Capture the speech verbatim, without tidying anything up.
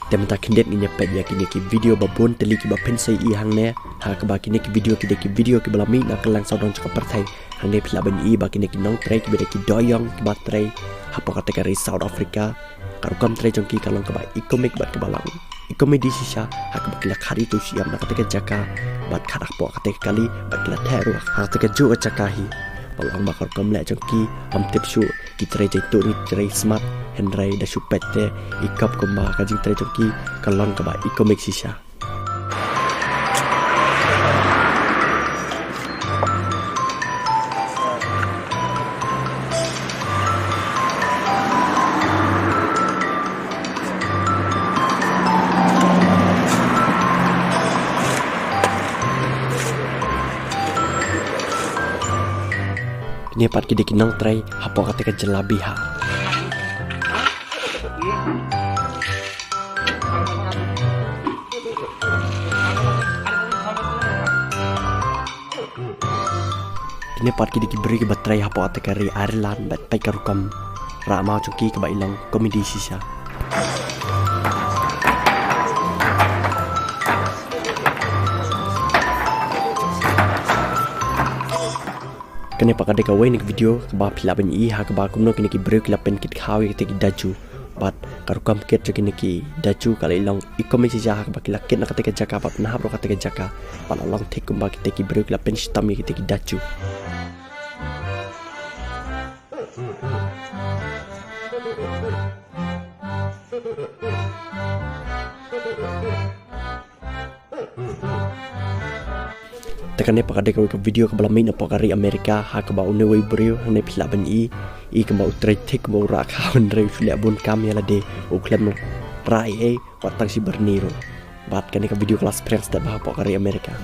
Te mynta khyndiat ngin ïa peit ïa kine ki video ba bun tylli kiba phin sa ïohi hangne. Ha kaba kine ki video ki dei ki video kiba la mih na kylleng sawdong jong ka pyrthei. Hangne phi lah ban ïohi ba kine ki nongtrei kiba dei ki dohïong kiba trei hapoh katei ka ri South Africa. Ka rukom trei jong ki ka long kaba i comic bad kaba long i comedy shisha, ha kaba ki la khad ïa uto u shyiap na katei ka jaka bad khad hapoh katei ka kali bad ki la theh ruh ha katei kajuh ka jaka hi. Ba long ba ka rukom leh jong ki, ym tip shuh ki trei jaituh ne ki trei smart, hynrei da shu peit te i kop kumba ka jingtrei jong ki ka long kaba i comic shisha. Kine pat ki dei ki nongtrei hapoh katei ka jylla Bihar. Kine pat ki dei ki briew kiba trei hapoh katei ka ri Ireland, bad peit ka rukom rah maw jong ki kaba i long comedy shisha. Kane pat ka dei kawei na ki video kaba phi lah ban ïohi ha kaba kumno kine ki briew ki la pynkit khaw ïa kitei ki daju. Bad ka rukom kit jong kine ki daju ka la i long i comic shisha ha kaba ki la kit na katei ka jaka bad nahap ruh katei ka jaka. Bad la long thik kumba kitei ki briew ki la pynshitom ïa kitei ki daju. Te kane pat ka dei kawei ka video kaba la mih napoh ka ri America ha kaba une uwei u briew hangne phi lah ban ïohi, i kumba u trei thik kumba u rah khaw, hynrei u shu leh bun kam ïa lade, u khlem rah ei ei wat tang shi byrni ruh. Bad kane ka video ka la spread stet bha hapoh ka ri America.